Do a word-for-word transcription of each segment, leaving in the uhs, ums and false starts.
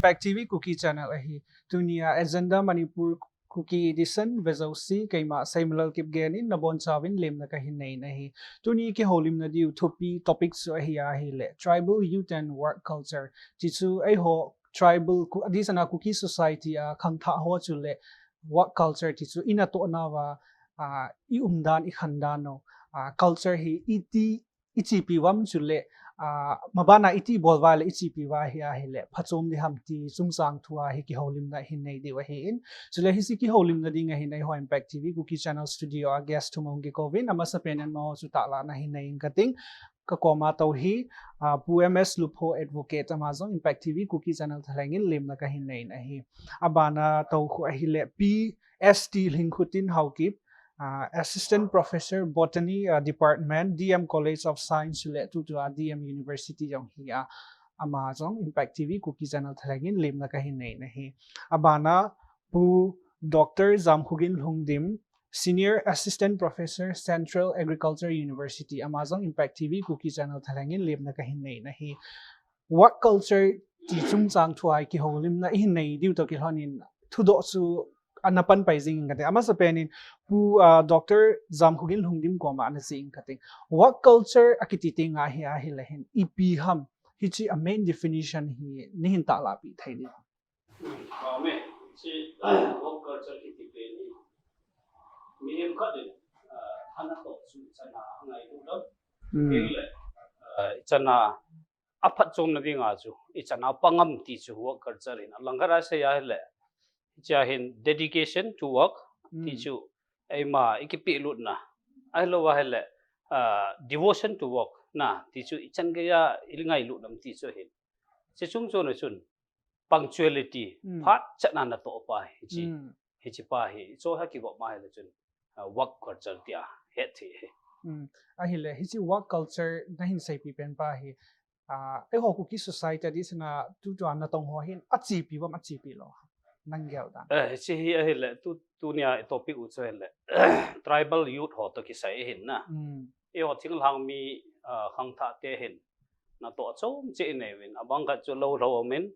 Impact T V Kuki Channel ahi. Tunia Agenda Manipur Kuki Edition vejouse, keima Seimalal Kipgen in nabonchauvin lemna kahin nei ahi. Tuni kihoulimna diu thupi topic chu ahi ahile Tribal Youth and Work Culture. Tichu eiho tribal, adehsetna Kuki society a khangthah ho chule work culture tichu inatoh nauva, a, i umdan, i khandan u, a, culture hi iti ichepi uvam chule, a, mabana iti bol uva le ichepi uva hi ahile phachom ding ham ti chungchang thu ahi kihoulimna hin nei diu ahin. Chule hiche kihoulimna ding ahin eiho Impact T V Kuki Channel studio a guest thum hung kikouvin, amasapen in amaho chu tahlanna hin nei inge kating. Kakoma tou hi, a, Pu M S Lupho Advocate, ama jong Impact T V Kuki Channel thalheng in lemna kahin nei ahi. Abana tou khu ahile Pi S T Lhingkhutin Haokip, a, Assistant Professor Botany, a, Department, D M College of Science le tutua D M University jong hi a, ama jong Impact T V Kuki Channel thalheng in lemna kahin nei ahi. Abana Pu Doctor Jamkhogin Lhungdim, Senior Assistant Professor, Central Agriculture University, ama jong Impact T V Kuki Channel thalheng in lemna kahin nei ahi. Work culture ti chungchang thu a kihoulimna ihin nei diu toh kilhon in thudoh chu ana panpai jing inge kati. Amasapen in Pu, a, Doctor Jamkhogin Lhungdim koma ana che inge kati. Work culture akiti teng ahi ahile hin ipi ham, hiche a main definition hi neihin tahlah pi thei diu ham? Hiche work culture kiti pen hi mihem khat in, a, ana toh chu ichan a angailut lou. Hmm. Ahile, a, ichan a aphatchomna dinga chu ichan a pang am ti chu work culture in alangkhat a sei ahile, hiche a hin dedication to work ti chu eima ikipehlutna, ahilou ahile, a, devotion to work na ti chu ichan geiya ingailut nam ti chu ahin. Hiche chung chon a chun punctuality, phat chan a natoh pa hiche, hiche pa hi ichoiya kigop ma ahile chun, a, work culture tia hetthei ahi. Ahile hiche work culture nahin seipi pen pa hi, a, eiho Kuki society a dihsetna tutua natong ho hin achepi uvam, achepi lou, nang gel dan? Eh, hiche hi ahile tu, tunia topic u chu ahile tribal youth ho toh kisai ahin na. Eiho thinglhang mi, a, khangthah te hin natoh chomcha inei uvin, abang khat chu lou lhou umin,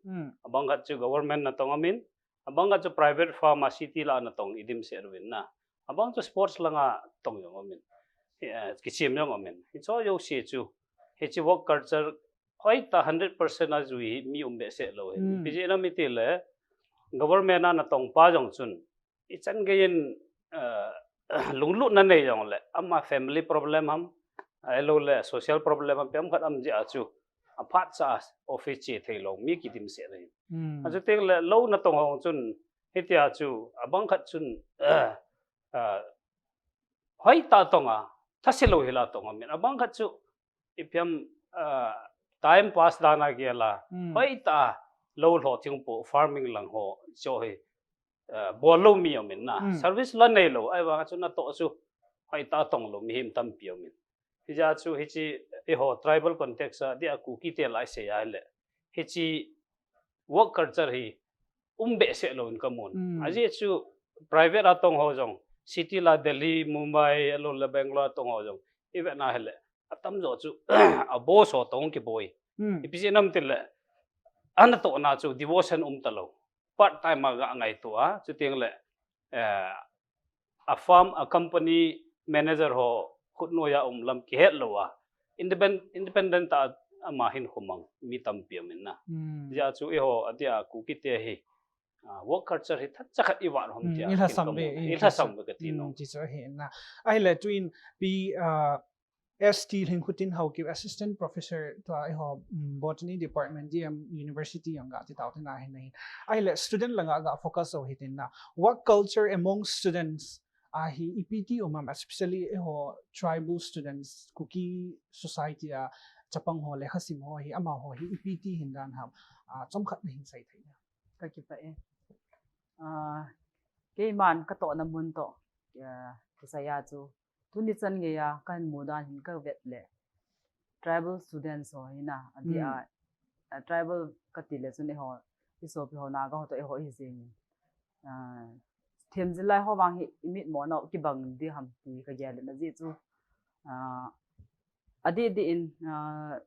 abang khat chu government natong umin, abang khat chu private firm a city lah a natong idimset uvin na. Abang chu sports langa tong jong umin, eh, kichem jong umin. Hiche jouse chu hiche work culture hoitah hundred percent a jui hi mi um behseh lou hi. Ipi jeh ham itile government a natong pa jong chun ichan geiyin, eh, lunglutna nei jongle ama family problem ham, ahiloule social problem ham, ipi ham khat um jeh a chu aphat cha a office che theilou mi kidimset ahi. Achutengle lou natong ho chun hitia chu abang khat chun, eh, hoitah tong a, thase lou hila tong umin, abang khat chu ipi ham, a, time pass dan a gel a, hoitah a lou lhoh thingpo, farming lang ho, chu hi, a, bol lou mi umin na, service la neilou, ahivang a chu natoh chu hoitah tong lou mihem tampi umin. Hijeh a chu hiche eiho tribal context a dia Kuki te lah a isei ahile hiche work culture hi um behseh louvin kamun. Ajeh chu private a tong ho jong, city lah a Delhi, Mumbai, ahiloule Bangalore a tong ho jong ivet na ahile atamjo chu a boss ho toh kiboi. Ipi jeh ham itile anatohna chu devotion um talou, part time a ga ngaito a, chutengle, eh, a firm, a company manager ho khutnoiya um lam kihet lou a, independent, independent tah a ama hinkho mang mi tampi umin na. Hijeh a chu eiho adia Kuki te hi, a, work culture hi thachakhat ivat hom tia ilhasam uve kati nom. Tichu ahi na. Ahile tuin Pi, a, S T Lhingkhutin Haokip, Assistant Professor tua eiho, Botany Department, D M University jong ga ti tau tin ahi na hin. Ahile student langa ga focus u hitin na. Work culture among students ahi ipi ti um ham, especially eiho tribal students, Kuki society a chapang ho, lekhasim ho hi, amaho hi ipi ti hin dan ham, a, chomkhat nahin sei thei na. Kakipah e. A, keiman katohna mun toh, a, kisaiya chu tuni chan geiya kahin mudan hin kavet le tribal students ho hi na, adia, a, tribal kati le chun eiho, isopi ho Naga ho toh eiho ihi jengin, a, themjil lai ho vang hi imitmo nau kibang ding ham ti kagel in, ajeh chu, a, adih dih in, a,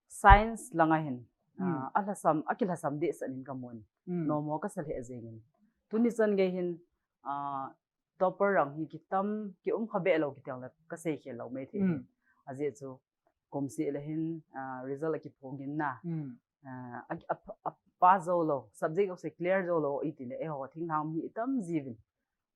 science langa hin Hmm. Ah, alhasam, akilhasam deh sah in kamun. Hmm. Nomo kasa lheh jengin. Tuni chan gei hin, ah, topper rang hi kitam, ki um kha beh lou kiti le kasei khel lou mai thei. Hmm. Ajeh chu, kum seh le hin, ah, result akiphong in na. Hmm. Ah, a, a, a pass jou lou, subject ho se clear jou lou, iti le, eiho thinglhang mi itam jiuvin.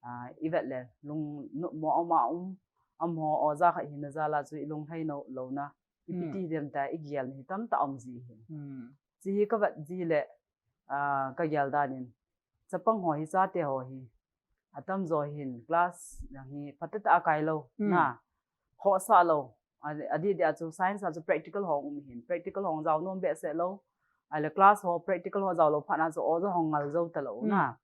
Ah, ivet le, lung, no, mo ama um, amaho, oja khat hina jal a chu ilung lhai no, lou na. Ipi Hmm. ti dem ta, igel ni tamtah um ji hin. Hmm. Chi hi kavet ji le, ah, kagel dan in. Chapang ho hi, chate ho hi. Atam jo hin, class, jang hi, phatecha akai lou, Hmm. na. Khohsah lou. A, adeh deh a chu, science a chu practical ho um hin. Practical ho jao nom behseh lou. Ahile class ho, practical ho jao lou phat na chu, oja ho ngal jou ta lou, Hmm. na.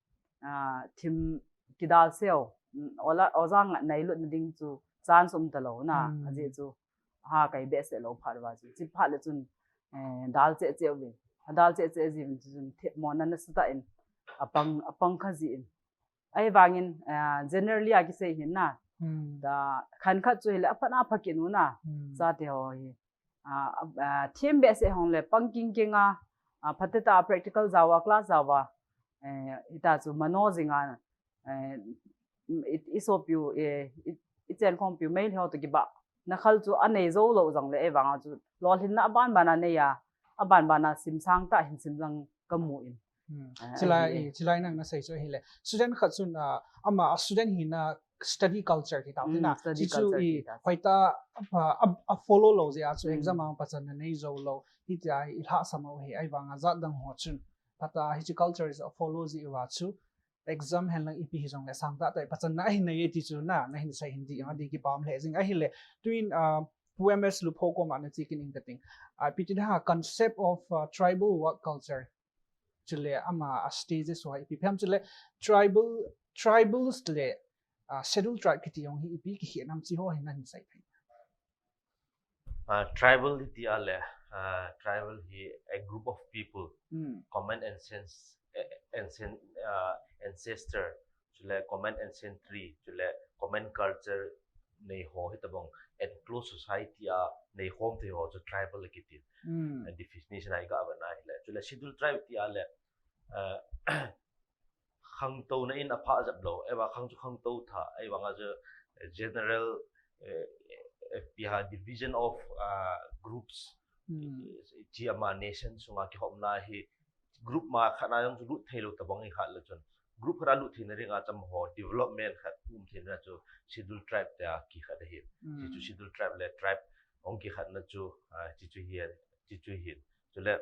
Ah, thim kidal seo. Hmm, ola, oja ngai lutna ding chu, chance um ta lou, na. Hmm. Ajeh chu, ha kai behseh lou phat uva chu. Chi phat le chun, eh, dal cheh cheh uvin. Adal cheh cheh jiuvin chu chun themmo na nasatah in. Apang, apang kha jin. Ahivangin, eh, generally a kisei hin na. Hmm. Da khan khat chu hile aphat na apha kit u na. Hmm. Chate ho hi. Ah, ah, them behseh hong le pang king king a, ah, phatecha practical jao a, class jao a. Eh, hita chu mano jing a, eh, i, i sopiu, eh, i, i chenkhompiu Meitei ho toh kibah na khel chu anei jou lou jong le, ahivang a chu lolhinna aban ban a nei a, aban ban a simsang tah hin sim jong kamu in. Hmm. Ah, Chilai, ahi e. Chilai nang nasei chu ahile. Student khat chun, ah, ama a student hina study culture ti tah Hmm, na. Study Chi chu culture i ti tah. Hoitah, ah, a, a follow lou jeh a chu Hmm. exam a pachatna nei jou lou. Hitia i lhahsam u hi, ahivang a jat dang ho chun. Phat a hiche culture is a follow ji uva chu. Exam hen lang ipi hijong le sangtah tah pachatna ahin nei e ti chu na, nahin sei hin ding, adih kipah lheh jing ahile. Tuin, ah, Pu M S Lupho koma nache kit ing kating. Ah, ipi ti da concept of, ah, tribal work culture. Chule ama a stages ho ipi phem chule tribal, tribals le, ah, schedule tribe kiti jong hi ipi kikhel ham chi ho hin nahin sei phei. Ah, tribal hi ti a le, ah, tribal hi a group of people, Hmm. common ancest-, eh, ancient-, ah, ancestor, chule common ancestry, chule common culture nei ho hi tabang, and close society a nei khom thei ho chu tribal kiti. Hmm. Ah, definition a i ga vet na hile. Chule schedule tribe ti a le, ah, khangtou na in apha jep lou, ahivang khang chu khangtou tha, ahivang a chu general, eh, eh, ipi ham division of, ah, groups. Hmm. Chi ama nation sunga kihopna hi group ma khat na jong chu lut thei lou tabang hi khat le chun. Group khat a lut theina ring a cham ho development khat um theina chu schedule tribe te a kikhat ahi. Hmm. Chi chu schedule tribe le tribe hung kikhatna chu, ah, chi chu hi, chi chu hi. Chule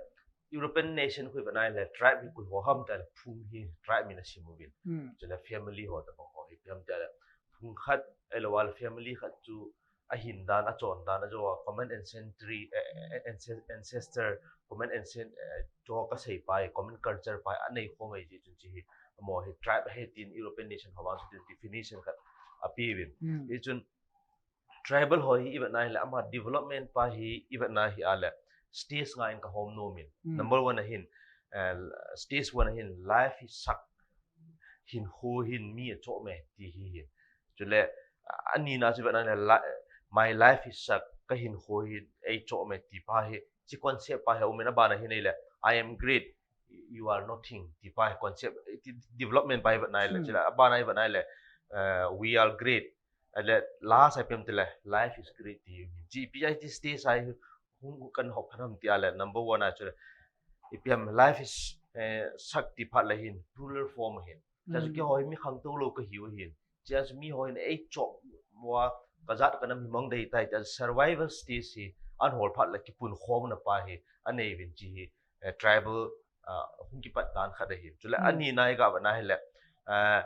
European nation khu i vet na le tribe hi koi ho ham ti le phung hi tribe min asim uvin. Hmm. Chule family ho tabang ho hi ipi ham ti le phung khat ahilou le family khat chu ahin dan, achon dan, ajo a common ancestry, eh, eh, ances-, ancestor, common ancest-, eh, jo kasei pa hi, common culture pa hi anei khom ahi jeh chun chi hi. Amaho hi tribe ahi tin European nation ho vang chu definition khat apeuvin. Hmm. Hichun tribal ho hi i vet na hile, ama development pa hi i vet na hi a le, stage nga in ka hom nom in. Hmm. Number one a hin, eh, stage one a hin, life hi sak, hinkho hin mi achoh me ti hi hin. Chule, ani na chu i vet na hile, li-, my life is suck, ka hinkho hin eichoh me ti pa hi, chi concept pa hi um in, aban a hin ei le, I am great, you are nothing, ti pa hi concept, ti development pa hi i vet na hile, Hmm. chule, aban a i vet na hile, eh, we are great, Ahile, last a ipi ham tile, life is great ti hi. G P I ti stage a hi hung kan hop phat ham ti a le, number one a chu le, ipi ham, life is, eh, suck ti phat le hin, plural form ahin. Chua chu Hmm. keiho hi mi khangtou lou kahiu ahin. Chua chu miho hin eichoh uva, kajat kanam hi mang dei tai tia chu survival stage hi, ahin hol phat le kipunkhomna pa hi, anei uvin chi hi, eh, tribal, ah, hung kipat dan khat ahin. Chule Hmm. ani na i ga vet na hile, eh,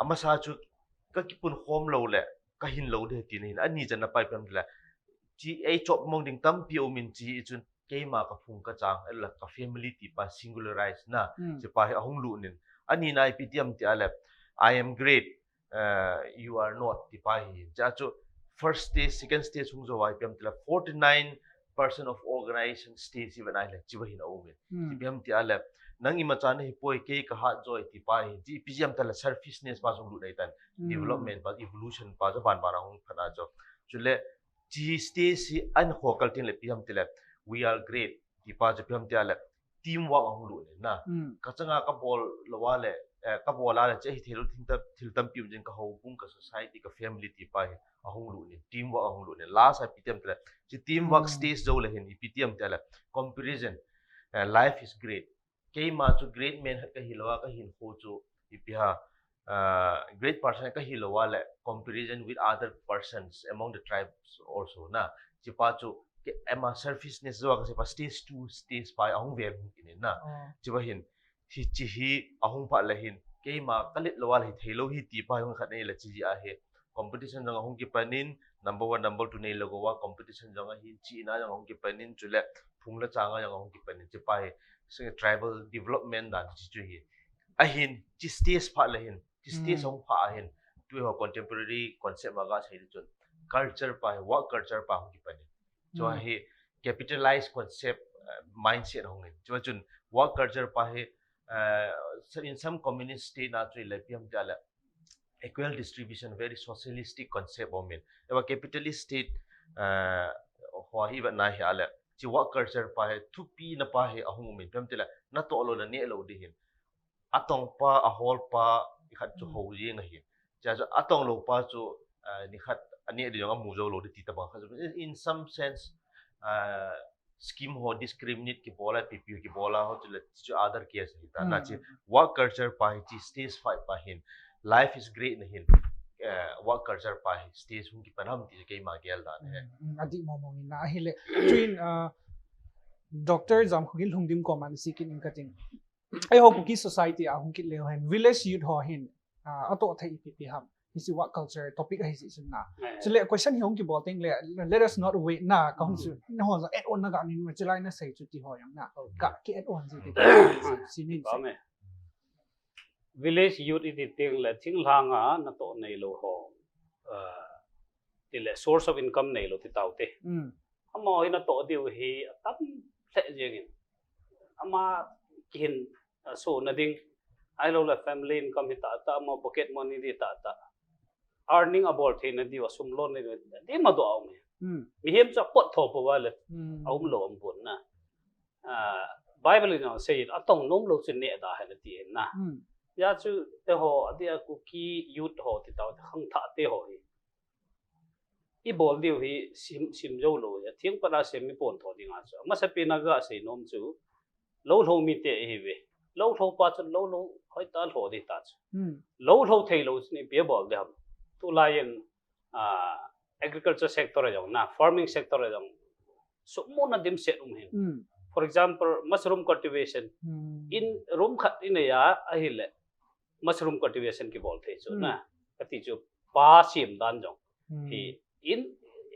Amasa chu ka kipunkhom lou le, ka hin lou ding tina ahin, ani channa pa ipi ham tile. Chi eichoh mong ding tampi um in chi hi chun, keima ka phung ka chang, ahilou le ka family ti pa singularize na, Hmm. chi pa hi ahung lut in. Ani na ipi ti ham ti a le, I am great, uh, you are not ti pa hi. Chua chu first stage, second stage hung jou a ipi ham tile, forty nine percent of organization stage i vet na hile, chi va hin aum in. Hmm. Ipi ham ti a le, nang imacha nahi poi, kei ka hat joi ti pa hi, chi ipi ham tile selfishness pa jong lut nei tan. Hmm. Development pa, evolution pa, chu ban ban a hung phat a chu. Chule, chi stage hi ahin kho kal teng le ipi ham tile, we are great. Tipa chu ipi ham tia le, teamwork ahung lut in na. Hmm. Ka changa ka bol lou a le, eh, ka bol a le, che hi thil, thil tam, thil tampi um jing, ka houbung, ka society, ka family tipa hi ahung lut in, teamwork ahung lut in. Last a ipi ti ham tia le, chi teamwork Hmm. stage jou le hin, ipi ti ham tia le, comparison, eh, life is great. Keima chu great man khat ka hi lou a, ka hinkho chu ipi ham, uh, great person ka hi lou a le, comparison with other persons among the tribes also na. Chipa chu ke, ama selfishness jou a ka sepa stage two, stage five ahung vel hung kit in na. Oh. Chipa hin, hichi hi ahung phat le hin, keima ka let lou a le hi thei lou hi tipa hi hung khat nei le chi a hi. Competition jong ahung kipan in, number one, number two nei lou a, competition jong ahin, chihna jong ahung kipan in, chule phung le chang a jong ahung kipan in, chipa hi, so tribal development dan chi chu hi. Ahin, chi stage phat le hin, chi stage Hmm. ahung phat a hin, tu ho contemporary concept ma ga sei chun, culture pa hi, work culture pa ahung kipan in. Chu Hmm. hi capitalized concept, uh, mindset ahung in. Chu chun work culture pa hi, uh, so in some communist state na chu le ipi ham tia le, equal distribution, very socialistic concept um in. Eva capitalist state, uh, ho hi vet na hi a le, chi work culture pa hi, thupina pa hi ahung um in, ipi ham tia le, natoh lou, naneh lou ding hin. Atong pa, ahol pa, nikhat chu Hmm. hou jeng ahi. Chia chu atong lou pa chu, uh, nikhat aneh ding jong amu jou lou ding ti tabang khat chu. In, in some sense, uh, scheme ho discriminate kibol a, P P O kibol a, ho chu le, chu other case hi ta. Na Hmm. chi work culture pa hi, chi stage five pa hin, life is great na hin, eh, work culture pa hi, stage hung kipan ham ti keima gel dan hi. Hmm, hmm, adih mong mong in na ahile. Chuin, uh, Doctor Jamkhogin Lhungdim koma sei kit ing kating. Eiho Kuki society a hung kit leu hen, village youth ho hin, ah, atoh thei ipi ipi ham. Hiche work culture topic ahi jeh chun na. Eh. Chule question hi hung kibol teng le, let us not wait na, ka hung Hmm. chu, nahon jong add on na ga nei, chulai na sei chu ti ho jong na. Okay. Ka ki add on ji ti. Sinin Ba se. me. Village youth iti teng le, thinglhang a natoh nei lou ho. Ah, ti le source of income nei lou ti tau te. Hmm. Amaho hi natoh diu hi atam lheh jeng in. Ama kihin, ah, so na ding. Ahilou le family income hi tah tah, ama pocket money di tah tah. Earning abol thei na diu, asum lon na diu, di ma doh a um hi. Hmm. Mihem chu apot tho pou va le, Hmm. aum lou um pon na. Ah, Bible in jong asei in, atong nom lou chu neh da hen ati in na. Hmm. Hijeh chun, eiho, adeh a Kuki youth ho ti tau te, khangthah te ho hi. I bol diu hi sim, sim jou lou, atheng pat a sem i pon tho ding a chu. Amasapen a ga sei nom chu, lou lhou mite ihi uve. Lou lhou pa chu lou lhou hoi ta lhou ding ta chu. Hmm. Lou lhou thei lou chu ipi abol ding ham. Tulai in, ah, agriculture sector a jong na, farming sector a jong, sum muna dimset um hin. Hmm. For example, mushroom cultivation. Hmm. In room khat i nei a, ahile, mushroom cultivation kibol thei chu Hmm. na. Kati chu pa sem dan jong. Hmm. Hi in,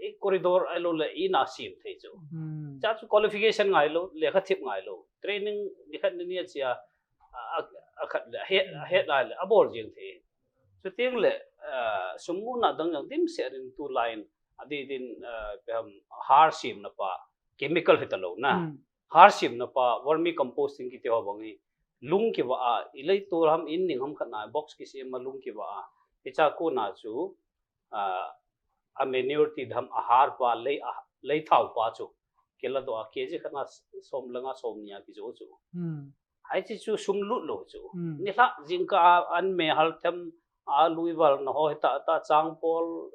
i corridor ahilou le in a sem thei chu. Hmm. Cha chu qualification ngai lou, lekha thip ngai lou. Training nikhat ni ni a chia, a, a, akhat le, ahet, Hmm. ahet lai le, abol jeng thei. Chuteng le, ah, sum muna dang jong dimset in tulai in, adih din, ah, ipi ham, har semna pa, chemical hita lou na. Hmm. Har semna pa, vermicomposting kiti ho bang hi, lung kiva a, i lei tol ham in ning ham khat na, box kisem a lung kiva a. Hicha kona chu, ah, a manure ti ding ham a har pa, lei a, lei thao pa chu. Kila doh a, K G khat na som le nga som ni a kijo chu. Hmm. Hiche chu sum lut lou chu. Hmm. Nilhah jingkah a an me hal them, a lui val na ho hi tah tah chang pol,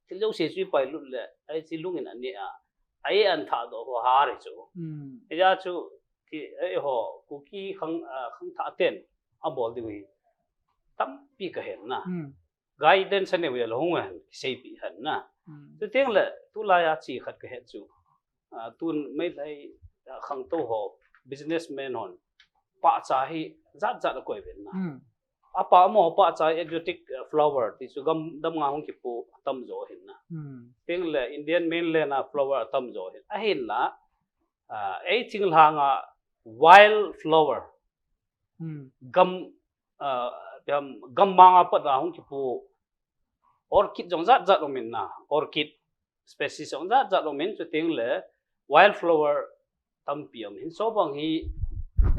thil jouse chu i pai lut le, hiche lung in aneh a. Ahi an thah doh ho har hi chu. Hmm. Hijeh chun, ki, eiho, Kuki khang, ah, khangthah ten, abol diu hi. Tampi ka hen na. Hmm. Guidance anei u le hung hen, kiseipeh hen na. Hmm. Chuteng le, tulai a chi khat ka het chu. Ah, tun Meitei, ah, khangtou ho, businessman hon, pahcha hi jat jat akoi uvin na. Hmm. Apa mo pahcha hi exotic, ah, flower, ti chu gam, dam nga hung kipo atam jo hin na. Hmm. Teng le Indian mainland a flower atam jo hin. Ahin la, ah, ei thinglhang a wild flower. Hmm. Gam, ah, gam, gam manga pat a hung kipo orchid jong jat jat um in na. Orchid species jong jat jat um in, chuteng le wildflower tampi um in. Chubang hi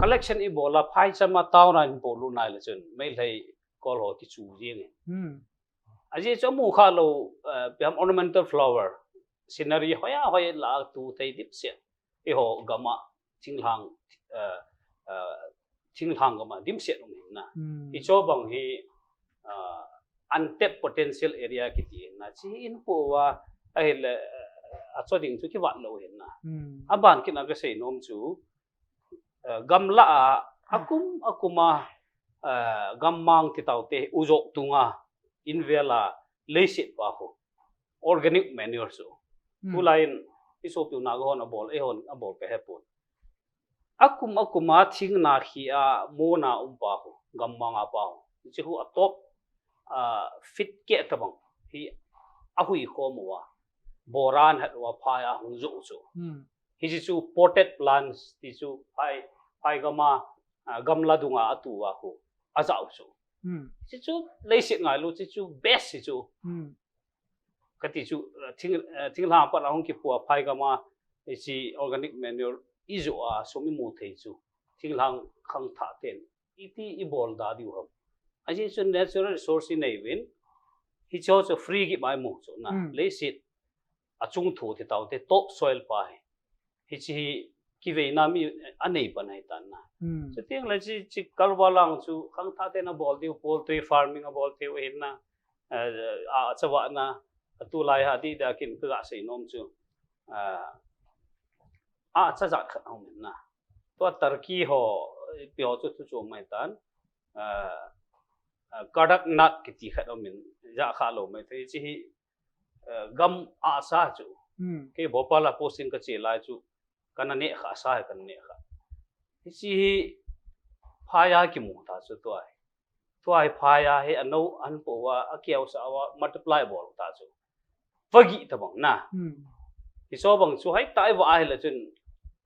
collection i bol a, phaicham a town a i bol u nai le chun, Meitei kol ho kichu jeng in. Hmm. Ajeh chu amu kha lou, eh, ipi ham ornamental flower, scenery hoi a hoi la tu thei dimset. Eiho gam a thinglhang, uh, uh, thinglhang gam a dimset um hin na. Hmm. Hicho bang hi, uh, untapped potential area kiti hin na. Chi in po wa ahile, uh, acho ding chu kivat lou hin na. Hmm. Aban kit a kasei nom chu, uh, gamla a, akum, akum a, uh, gammang ti tau te, u jok tunga, in vel a, leiset pa ho. Organic manure chu. Hmm. Tulai in, i sopi u Naga hon abol, eihon abol ka hepon. Akum, akum a thing na khi a, mo na um pa ho, gammang a pa ho. Chi hu a top, uh, fit ke tabang. Hi ahui khom uva. Boran hat uva phai a hung jo chu. Hmm. Hichi chu potted plants ti chu phai, phai gam a, ah, gamla dunga atu a khu, a jao chu. Hmm. Chi chu leiset ngai lou, chi chu best chi chu. Hmm. Kati chu, ah, thing, ah, thinglhang pat a hung kipu a phai gam a, hichi organic manure i jo a sum i mu thei chu. Thinglhang khangthah ten iti i bol da diu ham. Ajeh chu natural resource i nei uvin, hicho chu free gim a i mu chu na. Hmm. Leiset a chung thu ti tau te top soil pa hi. Hichi hi kiveina mi a nei pan ahi tan na. Hmm. Chuteng le chi, chi kalva lang chu khangthah ten abol diu poultry farming abol diu hin na. Eh, a, a chava na, a tulai ha di da kin ka ga sei nom chu. Eh, a cha jat khat um hin na. Tua turkey ho, ipi ho chu thu chu mai tan. Ah, ah, Kadaknat kiti khat um in, ja kha lou mai thei chi hi, ah, gam a sa chu. Hmm. Kei Bhopal a posting ka che lai chu, kana ne kha sa, kana ne kha. Hichi hi phaya kimu ta chu tua hi. Tua hi phaya hi ano an po wa, a kiau sa wa, multiply bol ta chu. Vagi tabang na. Hmm. Hicho bang chu hai tai va ahile chun,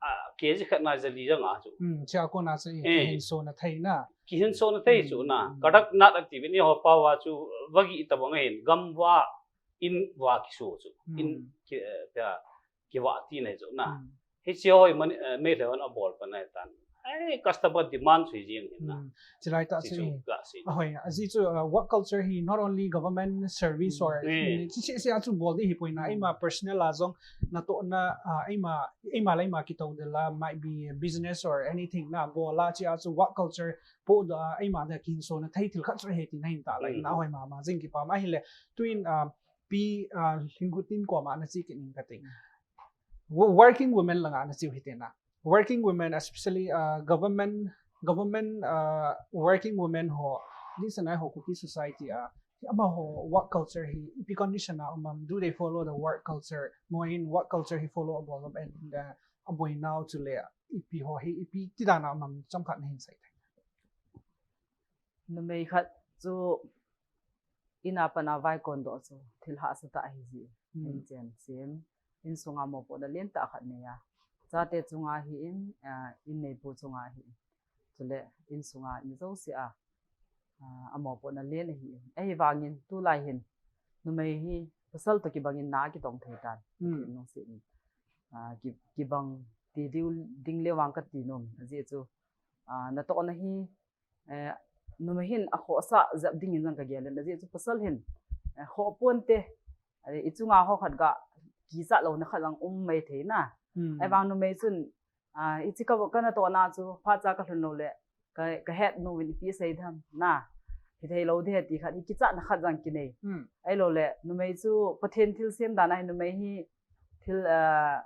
a, kg khat na jali jang a chu. Hmm, chia ko na chu i, eh, kihinso na thei na. Kihinso na thei chu na. Hmm. Kadaknat ati vin i ho pa wa chu vagi tabang hin gam va in va kisu chu. Hmm. In ki, eh, pia, kiva ti na chu na. Hmm. Hichi ho i man, eh, Meitei hon abol pa na tan. Ai, customer demand chu jing hin na. Hmm. Chilai ta chi chu chu i. Ga si. Ahoi, ajeh chu, uh, work culture hi not only government service or, mm, chi, chi, chi a chu bol di hi poi na, mm, eima personal a jong natohna, uh, eima, eima le eima kitoh dela might be business or anything na bol a chi a chu work culture po da, uh, eima da kihinso na thei thil khat chu ahi ti na hin ta lai, mm, na hoi mama jing kipah ma ahile tuin, uh, Pi, uh, Lhingkutin koma na chi kit ning kati. Wo-, working women langa na chi u hite na. Working women, especially, uh, government, government, uh, working women ho, ni sanai ho Kuki society a, amaho work culture hi, ipi condition a um am, do they follow the work culture? Moin work culture hi follow abol am and, uh, aboi nau chule, ipi ho hi, ipi ti dan a um am chomkhat na hin sei. Numei khat chu in a pat a vaikon doh chu thil hahsa tah ahi jeh. Hmm. In chen chen, insunga mopohna lentah khat nei a, chate chunga hi in, ah, in neipu chunga hi in. Chule insunga mi jouse a, ah, amopohna len ahi in. Ahivangin tulai hin numei hi pasal toh kibangin na kitong thei tan. Hmm. Pathen lungset in. Ah, ki, kibang ti diu ding le vang kati nom. Ajeh chu, ah, natohna hi eh, numei hin akhohsah jep dingin jong kagel in, ajeh chu pasal hin, eh, khoh ponte, eh, ichunga ho khat ga kichat louna khat jong um mai thei na. Hmm. Ahivang numei chun, ah, hichi ka, ka natohna chu phat cha kalhun lou le, ka, kahet nu vin ipi sei ding ham na. Hithei lou ding ahi ti khat, hi kichatna khat jong kinei. Hmm. Ahilou le, numei chu Pathen thilsem dan a hi numei hi thil, ah,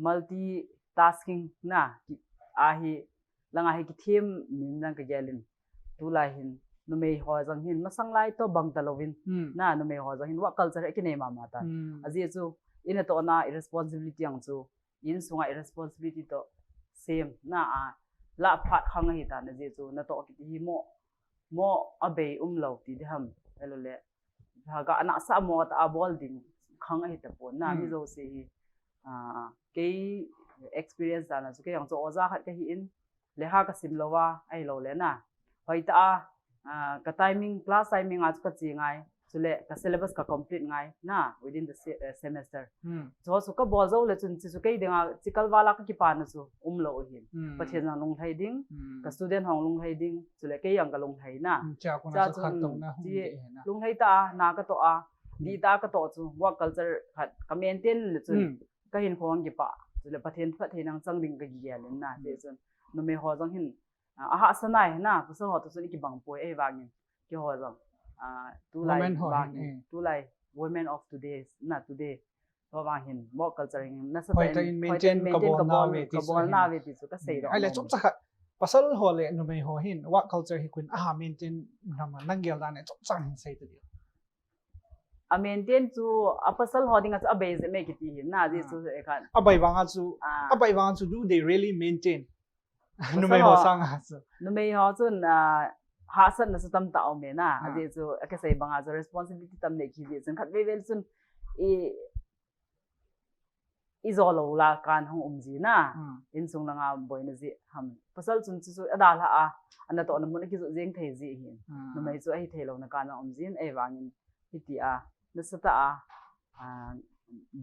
multitasking na, ki, ahi, langa hi kithem nin jong kagel in. Tulai hin, numei ho jong hin, masang lai toh bang ta louvin. Hmm. Na, numei ho jong hin, work culture hi kinei mama tan. Hmm. Ajeh chu, i natohna, i responsibility ang chu, insunga i responsibility toh, same, na a, lah phat khang ahi tan, ajeh chu, natoh kiti hi mo, mo abei um lou ti ding ham, ahilou le, Lhagao nasa mo ta a bol ding khang ahi tapon na, hmm, mi jouse hi, ah, kei experience dan a chu kei jong chu oja khat kahi in, lekha kasim lou a, ahilou le na. Hoitah a, ah, ka timing, class timing a chu kache ngai, chule ka syllabus ka complete ngai na, within the se-, eh, semester. Hmm. Chu, chu kabol jou le chun, chu, chu kei dinga, chi kalval a kakipana chu, um lou u hin. Hmm. Pathen jong lunglhai ding, hmm, ka student hon lunglhai ding, chule kei jong kalunglhai na. Hmm, chia kona chu chu khat, hmm, tong na hung chi, ding hi na. Lunglhai tah a, na katoh a, hmm, dihtah a katoh chu, work culture khat ka maintain le chun, hmm, kahinkho jong kipah. Chule Pathen phatthei nang chang ding kagel in na, hmm, ti chun numei ho jong hin, ah, ahahsa nai na, pasal ho toh chun ikibang poi, ahivangin keiho jong, ah, tulai, women ho vangin, hin, eh, tulai women of today na, today. Tua vang hin work culture hin nasatah in maintain, maintain kabol nauve ti chu hin. Ahile chomcha khat, pasal ho le numei ho hin work culture hi koiin aha maintain ham, nang gel dan le chomcha hin sei ta diu. A maintain chu a pasal ho dinga chu abei jep me kiti hin na, ajeh chu, eh, khat. Abei vanga chu, ah, abei vanga chu, do they really maintain? Numei ho sanga chu. Numei ho chun, ah, hahsatna chu tamtah aume na. Ah. Ajeh chu, akisei banga chu responsibility tam nei kiti chun khatvei vei chun i, ijo lou la kan hung um ji na. Hmm. Insung langa boina jeh ham. Pasal chun chu, chu adalha a, anatohna mun akijot jeng thei ji hin. Hmm. Numei chu ahi thei louna kan um jin, ahivangin hiti a, nasatah a, ah,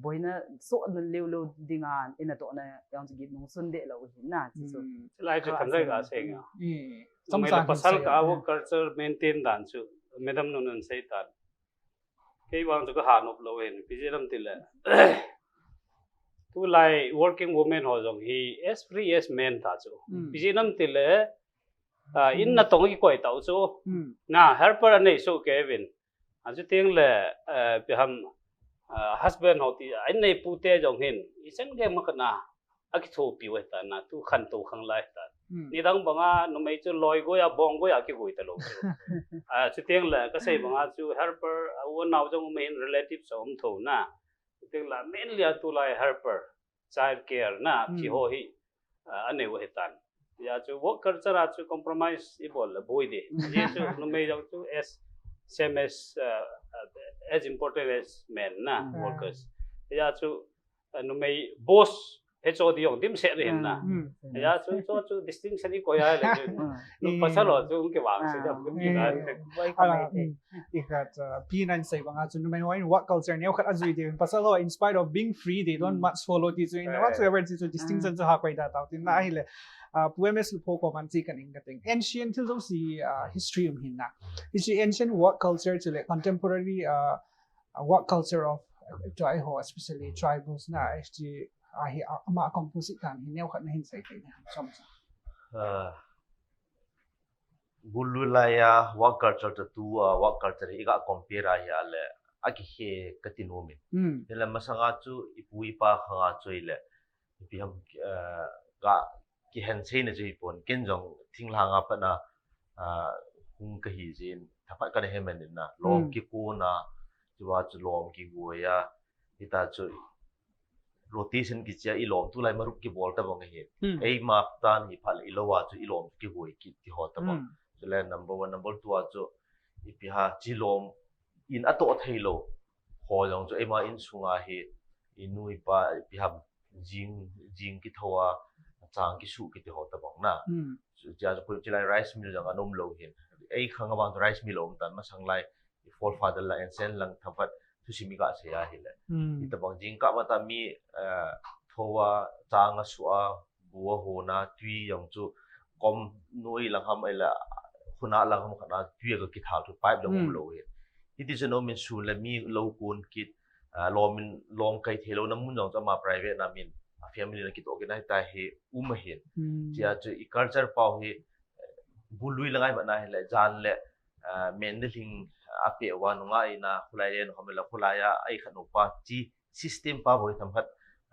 boina sohna leu leu dinga, inatohna jong chu git nung sun deh lou hin na, ti chu. Hmm. Lai chu khat thanjai kasei nga. Eh, numei le pasal kah a work culture maintain dan chu, Madam nun in sei tan. Kei vang chu kaha nop lou hin, ipi jeh ham tile, tulai working women ho jong hi as free as men ta chu. Hmm. Ipi jeh ham tile, ah, in natong kikoi tau chu. Hmm. Na, helper anei soh kei uvin. Achuteng le, eh, ipi ham, ah, husband ho ti, a in neipu te jong hin, ichan gei ma khat na, akithopi u ahitan na, tu khantou khang lai ahitan. Hmm. Nidang banga numei chu loi goi a, bong goi a kigoi talou chu. Ah, chuteng le, kasei banga chu helper, ah, u nao jong um in, relatives a um tho na. Chuteng le, mainly a tulai helper, child care na, hmm, ti ho hi, ah, anei u ahitan. Hijeh chu work culture a chu compromise ibol le boi ding. Hijeh chu numei jong chu as, same as, uh, uh, as important as men na, hmm, workers. Hijeh chu, uh, numei boss hiche ding jong dimset ding ahin na. Hmm. Hijeh chu, chu, chu distinction ikoi a le chu. Hmm. Nu pasal ho chu kivang se, ah, jong, eh, kivang se. Boi ka, ah, mai te. Hmm. Ikhat, uh, pi nan sei banga chu numei hon work culture neo khat ajui ding. Pasal ho, in spite of being free, they don't, hmm, much follow ti chu. In, eh, whatsoever ti chu distinction, ah, chu hakoi da tau tin na, hmm, ahile. Ah, Pu M S Lupho koman chu kahin ding kating. Ancient thil jouse, ah, history um hin na. Hiche ancient work culture chule contemporary, ah, ah, work culture of, ah, tua eiho, especially tribals na, H T, ah, hi, ah, ama composite dan hi neo khat nahin sei thei na. Chomcha. Ah, bul lui laiya work culture toh tua work culture hi iga compare a ahile, akikhel kati nom in. Hmm. Hinla masanga chu ipu ipa khanga chu ahile, ipi ham, eh, ka kihen seina chu hipon, ken jong thinglhang a pat na, ah, hung kahi jeh in, thaphat kana he man in na, lom, hmm, kikona, chua chu lom kigoi a, hita chu rotation kiche a ilom, tulai marup kibol tabang ahi. Hmm. Eima tan hi phat le ilou a chu ilom kigoi kit ti ho tabang. Hmm. Chule number one, number two a chu ipi ham, chi lom in atoh thei lou ho jong chu eima insunga hi inu ipa ipi ham jing, jing kithou a, chang kisuh kiti ho tabang na. Hmm. Chu, chua chu, chulai rice mill jong ana um lou hin. Ei khang a vang chu rice mill aum tan, masang lai i forefather lang, ancestor lang thaphat thusim iga sei ahile. Hmm. Hitabang jingkah matah mi, eh, thou a, chang asuh a, bu ahon a, tui jong chu kom noi lang ham ahile, khuna lang ham khat a tui aga kithal chu pipe jong um, hmm, lou hin. Hiti chun aum in sun le mi lou kon kit, ah, lom in, lom kai thei louna mun jong chu ama private na min, a family na kitoh kit na hita hi um ahin. Hmm. Chua chu i culture pau hi, eh, bul lui la ngai mat na hile, jan le, ah, men le lhing, ah, apeh uva nungah in a, khulai le nu ham le khulai a, ei khat nu pa chi system pa bou hi themkhat,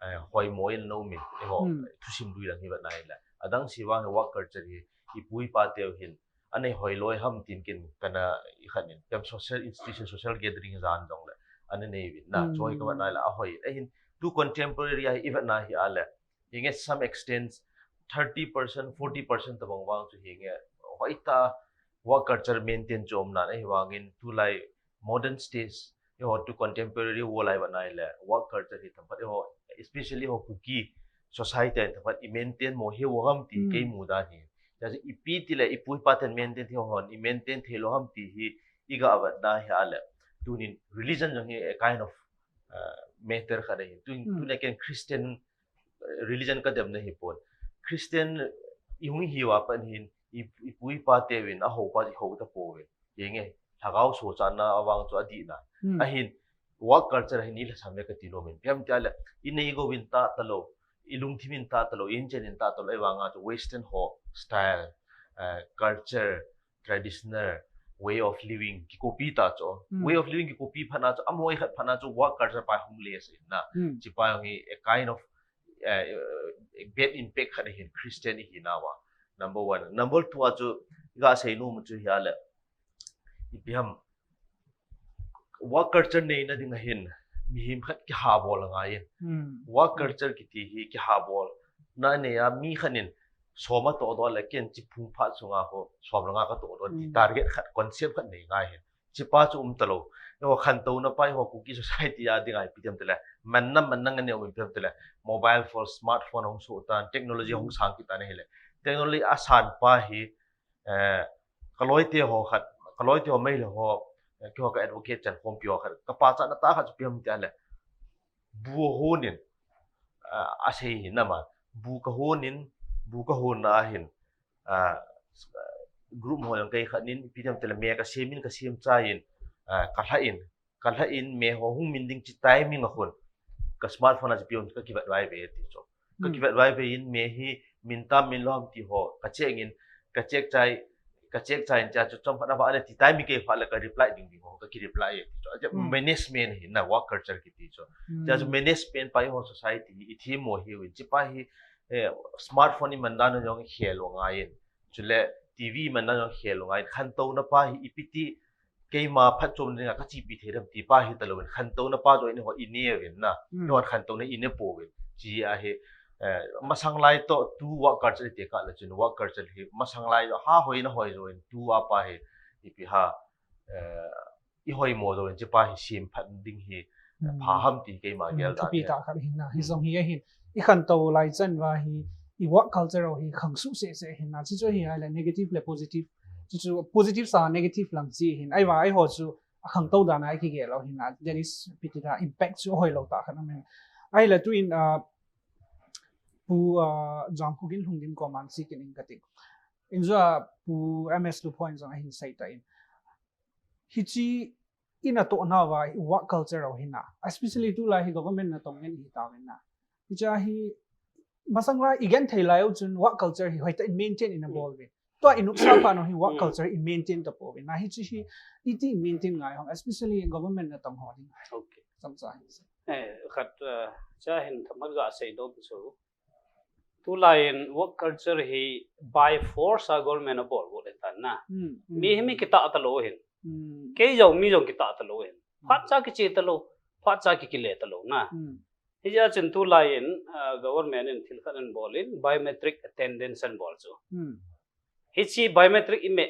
eh, hoimo in ana um in, eiho, hmm, thusim lui lang hi vet na hile. Adang se vang hi work culture hi, ipu ipa teu hin, anei hoi lou ham tin ken kana ikhat in, kem social institution, social gathering jan jong le, ana nei uvin na, hmm, chu hi ka vet na hile, ahoi. Ahin, tu contemporary a hi i vet na hi ahile, hinge some extent, thirty percent, forty percent tabang vang chu hinge, hoitah work culture maintain chu um nan, ahivangin tulai modern stage, eiho tu contemporary world a i vet na hile, work culture hi themkhat eiho, especially eiho Kuki society a themkhat i maintain mo hiu ham ti, hmm, kei mu dan hi. Chua chu ipi tile, ipu ipa ten maintain thei hon, i maintain thei lou ham ti hi, iga vet na hi ahile. Tunin religion jong hi a kind of, uh, matter khat ahi. Tun, hmm, tun a ken Christian religion ka dem na hi pon. Christian i hung hi uva pat hin, i, ipu ipa teuvin, ahou pa i hou ta pouvin. Hinge, lhagao sochatna avang chu adih na. Hmm. Ahin, work culture hin i lhasam ve kati nom in. Ipi ham tia le, i nei go vin tah talou. ilungthim in ta talou, inchen in ta talou, ahivanga chu Western ho style, uh, culture, traditional way of living kicopy ta chu. Mm. Way of living kicopy phat na chu, amoi khat phat na chu work culture pa hung le se na. Hmm. Chi pa hi a kind of uh, bad impact khat hin Christian hi na wa. Number one. Number two a chu ga sei nu mu chu hi a le. Ipi ham work culture nei na ding a hin mihem khat kiha bol a ngai in. Hmm. Work culture kiti hi kiha bol na nei a mi khat in soma to do le ken chi phung phat sunga ho som langa ka to do ti Mm. target khat concept khat nei ngai hin. Chi pa chu um talou. Yo khantou na pa ho Kuki society a ding ai pi tem tele. Man na man na ngan ne um pi tem tele. Mobile phone, smartphone hong su tan, technology hong sang kita ne hile. Technology a san pa hi eh, kaloi te ho khat, kaloi te ho mai le ho, eh, ki ho ka advocate chan khom pi ho khat. Ka pa cha na ta khat chu pi ham ti a le. Bu ho nin, ah, a sei hin na ma. Bu ka ho nin, bu ka ho na hin. Ah, group ho yang kai khat nin, pi tem tele me ka sem in ka sem cha in, ah, ka hla in, ka hla in me ho hung min ding chi timing a khun. Ka smartphone a chi pi hon ka kivat vai ve ti chu. Ka Hmm. kivat vai ve in me hi min tam min lom ti ho. Ka check in, ka check chai, ka check chai in cha chu chom khat na va le ti timing ke fa le ka reply ding ding ho. Ka ki reply e ti chu. Aja Hmm. management hi na work culture kiti chu. Hmm. Cha chu management pa ho society hi i thi mo hi win chi pa hi, eh, smartphone i man dan jong khel lo ngai in. Chule T V man dan jong khel lo ngai in. Khantou na pa hi i pi ti keima phatchom dinga ka chipi thei dam ti pa hi talou in khantou na pa jo in ho i ne vin na. Hmm. No khantou na i ne po vin. Chi a hi, eh, masang lai to tu work culture te ka la chun work culture hi masang lai jo ha hoi na hoi jo in tu a pa hi ipi ha, eh, i hoi mo jo in chi pa hi sim phat ding hi Hmm. pha ham ti keima Hmm, gel da. thupi ta khat hin na, hi jong hi a hin. I khantou lai chan va hi, i work culture ho hi khang su se se hin na. Chi chu hi a le negative le positive. Chi chu positive sa negative lang chi hin. Ai va ai ho chu a khangtou dan a i kigel lo hin na. That is pi ti da impact chu hoi lo ta khat na men. Ai le tu in, ah, pu, ah, Jam Khu Gin Lhung Dim ko man si kin in ka ti. In jo a pu M S Luphoin jong a hin sei ta in. Hi chi in a to na va work culture ho hin na. Especially tu lai hi government na tong ngen hi ta ven na. Hi cha hi masang lai i gen thei lai u chun work culture hi hoi ta in maintain in a bol ve. Tua i nuksa pa no hi work Mm. culture i maintain ta po ve. Na hi chi hi i ti maintain ngai hong, especially government na tong ho ding. Okay. Sam sa hi. Eh, khat, eh, cha hin thamat ga sei do bu so. Tu lai in work culture hi by force a government a bol bol le tan na. Hmm. Mi hi mi kita ta lo hin. Hmm. Kei jong mi jong kita ta lo hin. Phat cha kiche ta lo, phat cha ki kile ta lo na. Hmm. Hi ja chin tu lai in, ah, government in thil khat an bol in biometric attendance an bol chu. Hmm. Hi chi biometric i me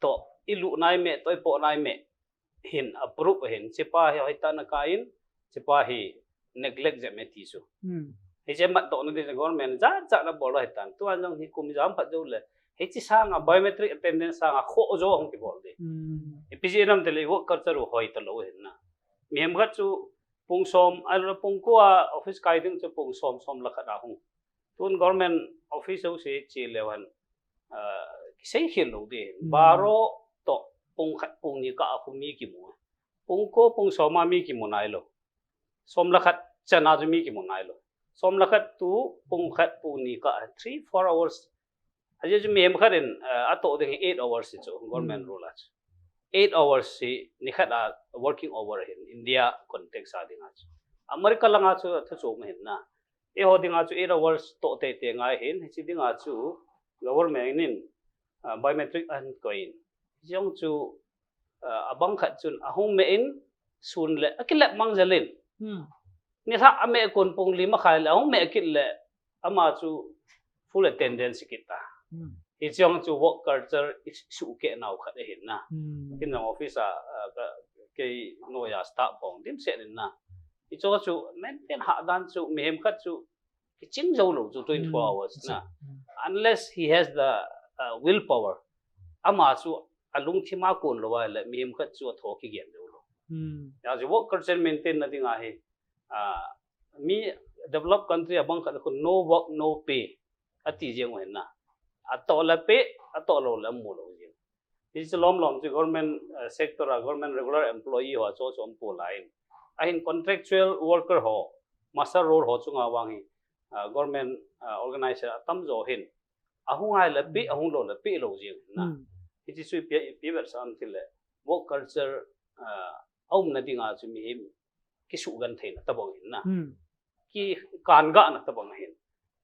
to, i lu nai me to, i po nai me hin approve hin, chi pa hi hoi ta na ka in, chi pa hi neglect je me ti chu. Hmm. Hi che mat to na di government ja ja na bol hoi tan. Tu an jong hi kum jam phat jo le. Hi chi sang a biometric attendance sang a kho jo hong ki bol di. Hmm. I P G nam te le work culture u hoi ta lo hin na. Mi hem khat chu pung som, a lo pung ko a office kai ding chu pung som, som la khat a hung. Tun government office ho se chi le wan, ah, ki sei khel lo di. Hmm. Baro to pung khat pung ni ka a khu mi ki mu. Pung ko pung som a mi ki mu nai lo. Som la khat chan a chu mi ki mu nai lo. Som la khat tu pung khat pung ni ka three, four hours. A je chu mi hem khat in, ah, a to ding eight hours chu government Hmm. rule a chu. Eight hours hi ni khat a working hour hin India context a ding a chu. America lang a chu thu chu ma hin na. E ho ding a chu eight hours to te te ngai hin, hi chi ding a chu government in, ah, biometric an ko in. Jong chu, ah, abang khat chun a hung me in sun le a kilep mang jalin. Hmm. Ni tha a me kun pung li ma khai le a hung me kit le ama chu full attendance kit ta. Hmm. Hi chong chu work culture i su ke nau khat e hin na. Hmm. Kin jong office a, ah, ka, kei no ya staff bong dim se nin na. Hi chong chu maintain ha dan chu mi hem khat chu ki ching jo lo chu twenty-four Hmm. hours na. Hmm. Unless he has the, uh, willpower. Ama chu a lungthim a kun lo a le mi hem khat chu a tho ki gen jo lo. Hmm. Ya chu work culture maintain na ding a hi, ah, mi developed country abang khat khu no work, no pay. A ti jeng u hin na. A to le pay, a to lo le mu lo jeng. Hi chu lom lom chu government, eh, sector a government regular employee ho chu chu um pu lai in. A hin contractual worker ho, master role ho chunga vang hi. uh, government uh, organization atam jo hin ahung ai le pi, ahung lou le pi lou jing na. Hichi sui pi pi ber sam ti le work culture uh, aum na dinga chu mi him kisu gan theina tabang hin na. Ki kan ga na tabang hin.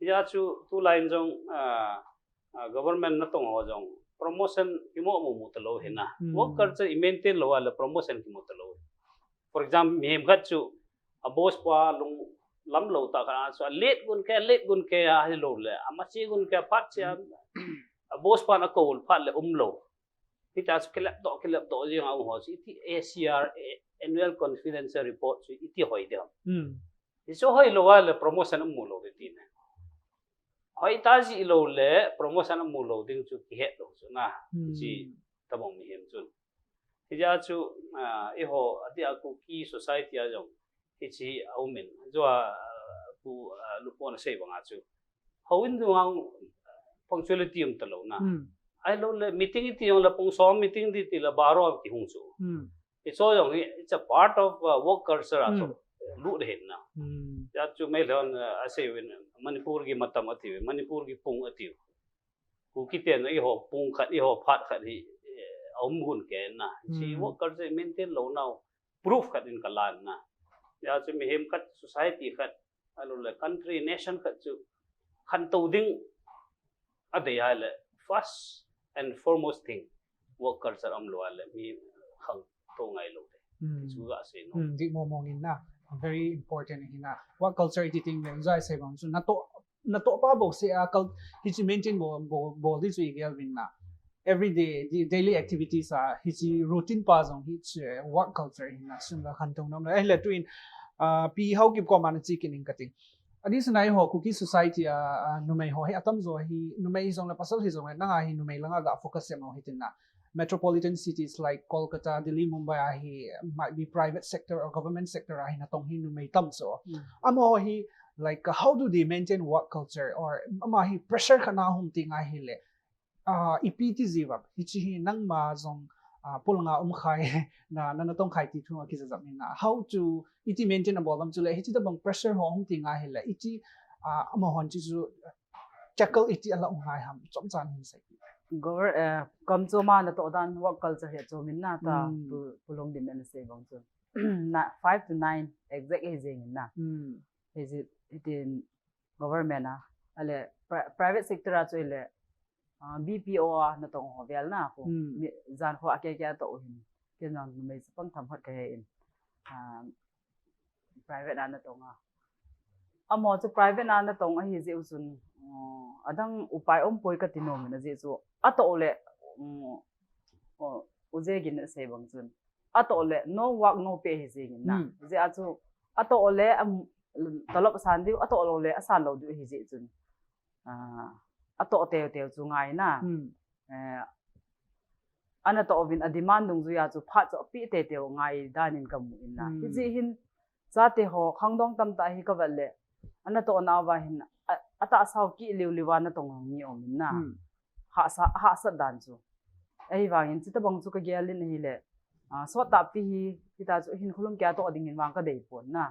Ya chu tu line jong uh, uh, government natong ho jong promotion imo mo mo talo hin na. Work culture i maintain lou le promotion kimo talo. For example, mi him khat chu a boss pa lung lam lou ta kha chu a late gun ke late gun ke a hi lou le a ma chi gun ke phat chi a boss pa na ko phat le um lou. Hita chu kilep do kilep do jing a um ho chu iti A C R annual confidential report chu iti hoi de. Hi chu hoi lou le promotion um lou de ti ne. Hoi ta ji lou le promotion um lou ding chu ki het lou chu na. Chi tabang mi him chun. Hija chu uh, i ho ati a Kuki society a jong hichi a umin. Jo a uh, ku uh, lupon sei bang a chu. Ho in du ngang punctuality um ta lou na. Ai lou le meeting iti jong le pung som meeting di ti le baro ki hung chu. It's all jong it's a part of uh, work culture a chu. Lu de hin na. Ya chu mai lon uh, a sei win Manipur gi matam ati Manipur gi pung ati. Kuki ten i ho pung khat i ho phat khat hi a um gun ke na. Chi work culture maintain lou nau proof khat in ka lan na. Ya chu mi him khat society khat a lou le country nation khat chu khan to ding a dei ai le first and foremost thing work culture um lou le mi khang to ngai lou de. Chu ga sei no. Di mo mo ngin na. Very important hi na. Work culture iti ting le jai sei bang chu na to na to pa bo se a kal hichi maintain bo bo bo di chu i gel vin na. Everyday di daily activities a hichi routine pa jong hichi work culture hi na sun la khan tong nam la eh le tu in uh, pi hau kip ko man chi kin in ka ting. Adi sunai ho Kuki society a uh, numei ho hi atam jo hi numei jong le pasal hi jong le nanga hi numei langa ga focus se mo hi tin na. Metropolitan cities like Kolkata, Delhi, Mumbai a hi might be private sector or government sector a hi na tong hi numei tam so. Amo hi like uh, how do they maintain work culture or ama hi pressure khana hum ti ngai hi le. Uh, ipi ti ji va hichi hi nang ma jong uh, pul nga um khai na na na tong khai ti thu ki jam na. How to iti maintain a bolam chu le hichi da bang pressure ho hum ti ngai hi le iti uh, ama hon chi chu tackle iti ala um ngai ham chom chan hin sai. Gover eh, kam chu ma na to dan work culture he chu min na ta tu pulong din na sei bang chu. Na five to nine exact he jing na. He ji itin government a ale pri private sector a chu ile uh, B P O a na tong ho vel na ko jan ho a ke ke to hin ke na numei pang tham hat ka he in. Uh, private a na tong a. Amo chu private a na tong a hi je u chun uh, adang upai om poi ka ti nom na je chu a to le um, uh, u je gin na sei bang chun a to le no work no pay hi je gin na. Je a chu a to le um, talop san diu a to lo le a san lo diu hi je chun. Uh, a to teu teu chu ngai na. Eh, ana to vin a demand dung juia chu phat chu pi te te ngai danin ka mu in na. Hi ji hin chate ho khangdong tam ta hi ka vat le ana to na va hin a ta sau ki liu liu va na tong ni om in na. Ha sa ha sa dan chu. Ei vangin chita bang chu ka gel in hi le. Ah, sot ta pi hi hita chu hin khulum kya to ding in vang ka dei pon na.